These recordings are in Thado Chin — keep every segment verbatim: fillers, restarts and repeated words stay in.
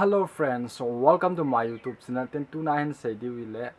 Hello friends, so welcome to my YouTube channel. Ten tuna hin sei diu ile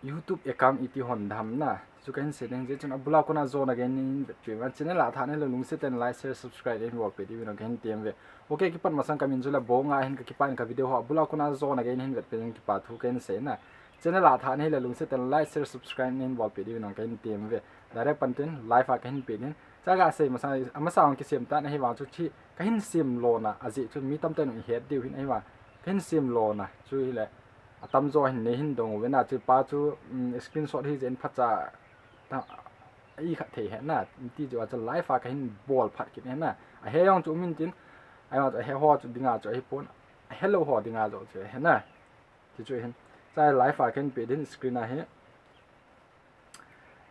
YouTube account iti hon ding ham na, chu kahin sei ding. Hijeh chun abula kona jona gei nahin vetpeh uva, channel a thahat nahi le lungset tah in like, share, subscribe nahin bolpeh diuvin kahin tem uve. Okay, kipat masang kamin chu le Bonga ahin, kakipah in ka video ho abula kona jona gei nahin vetpeh uvin kipa thu kahin sei na. Channel a thahat nahi le lungset tah in like, share, subscribe nahin bolpeh diuvin kahin tem uve. Direct pan tin live a kahin peh ding. Chu kasei masa, amasa hung kisem tan, ahivang chu chu kahin sem lona ajeh chu mi tamtah in ihet diu ahin, ahivang kahin sem lona chu hile atamjo hin neihin dong uve na, chu pa chu, um, screenshot hijeh in phacha ta, ikhat thei ahi na, ti chu a chu live a kahin bol phat kit ahi na. Ahe jong chu um intin, ahivang chu ahe ho chu dinga chu ahipon, ahelou ho dinga joh chu ahi na. Ti chu ahin. Chu live a kahin peh ding screen a hi.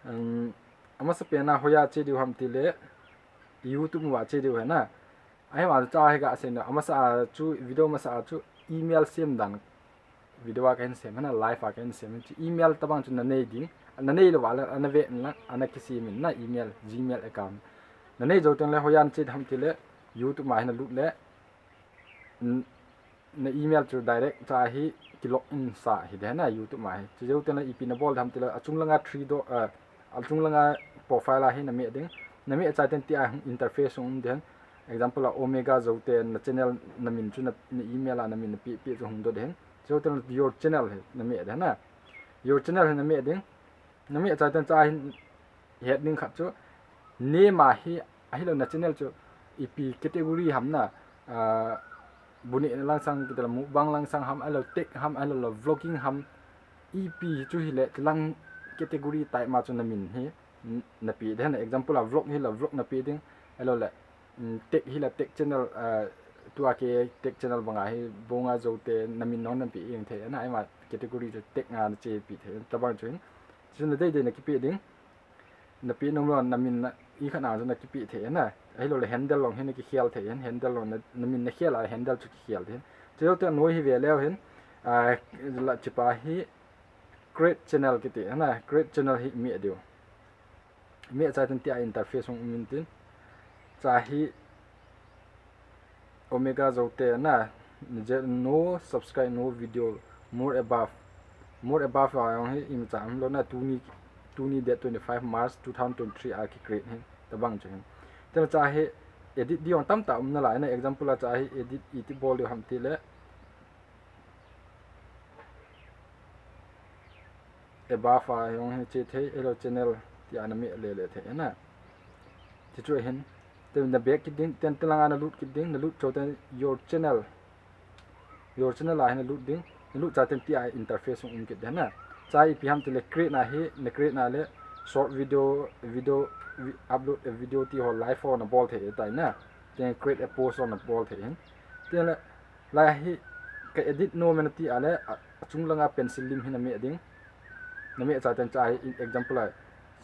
Um, amasapen a hoiya che diu ham tile, YouTube uva che diu ahi na. Ahivang chu chu hi kasei na, amasa a chu, video masa a chu email sem dan video a kahin sei ahi na, live a kahin sei ahi. Chu email tabang chu nanei ding, nanei lou uva le ana ve in lang, ana kisem in na email, Gmail account. Nanei jou teng le hoiya nache ham tile, YouTube ma hi nalut le, n-, na email chu direct chu hi ki log in sa hi ding ahi na YouTube ma hi. Chu jou teng le ipi nabol ding ham tile achung langa three dot, eh, achung langa profile a hi nameh ding. Nameh chai teng tia interface hung um ding ahi. Example a Omega Zote na channel namin chu na, na email a namin napeh peh chu hung doh ding ahi. Chu jou teng le your channel hi nameh ding ahi na. Your channel hi nameh ding. Nameh chai teng chu hin het ding khat chu name a hi, ahilou na channel chu ipi category ham na, ah, bu nehna langsang, kiti le mukbang langsang ham, ahilou tech ham, ahilou le vlogging ham, ipi chu hile chulang category type ma chu namin hi, n-, napeh ding ahi na. Example a vlog hile vlog napeh ding, ahilou le, um, tech hile tech channel, ah, tua kei tech channel banga hi Bonga Zote namin jong napeh jeng thei ahi na, eima category chu tech a nache peh thei, tabang chu hin. Chu nadei dei nakipeh ding. Napeh nom lou namin na, ikhat na chu nakipeh thei ahi na. Ahilou le handle jong hi nakikhel thei ahi, handle jong na, namin nakhel a handle chu kikhel thei ahi. Chu jou teng noi hi ve leu hen, ah, la chipa hi create channel kiti ahi na, create channel hi meh diu. Meh chai teng tia interface hung um intin. Chu hi Omega Zote na, je-, no subscribe, no video, more above. More above a jong hi imacha umlou na, tuni, tuni date twenty-five March two thousand twenty-three a ki create hi, tabang chu hin. Tena chu hi edit ding jong tamtah um nalai na, example a chu hi edit iti bol diu ham tile, above a jong hi che thei, ahilou channel tia nameh lele thei ahi na. Ti chu ahin. Tena back kit ding, tena langa nalut kit ding, nalut jou teng your channel. Your channel a hi nalut ding, nalut chai teng tia interface hung um kit ding ahi na. Chu ipi ham tile create na hi, na create na le short video, video, vi-, upload a video ti ho live ho nabol thei ahitai na. Teng create a post ho nabol thei ahin. Teng le Lai hi ka edit nom e nati a le, a, achung langa pencil lim hi nameh ding. Nameh chai teng chu hi, example a,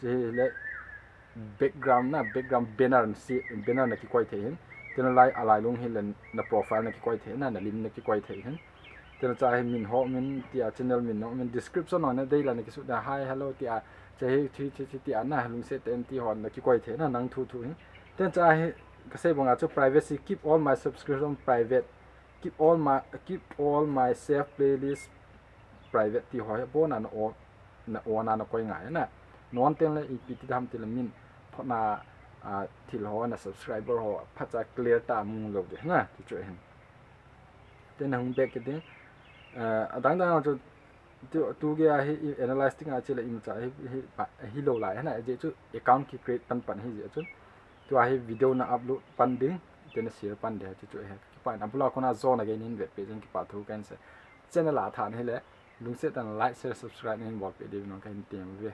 chu hi le background na, background banner na si, banner nakikoi thei ahin. Tena lai alailung hi le na profile nakikoi thei na, nalim nakikoi thei ahin. Tena chu hi min ho min tia, channel min ho min, description ho nadei le nakisut na hi, hello tia, chu hi, chu, chu, chu tia na, lungset tah in ti ho nakikoi thei na, nang thu thu ahin. Tena chu hi kasei banga chu privacy, keep all my subscription private. Keep all my, keep all my saved playlist private ti ho hi abon a na on, na on a nakoi ngai na. Na on teng le ipi ti ding ham tile min thotna, ah, thil ho na subscriber ho phacha clear tah a mu lou ding ahi na, ti chu ahin. Tena hung back kit ding. Ah, adang dang chu tu, tu gei a hi i analyze ding a chu le imacha hi, hi, pa, hilou lai ahi na, ajeh chu account ki create pan pan ahijeh chun. Tua hi video na upload pan ding, tena share pan ding, ti chu ahi. Kipah in abula kona jona gei nahin vetpeh jeh in kipa thu kahin sei. Channel a thahat nahi le, lungset tah in like, share, subscribe nahin bolpeh diuvin kahin tem uve.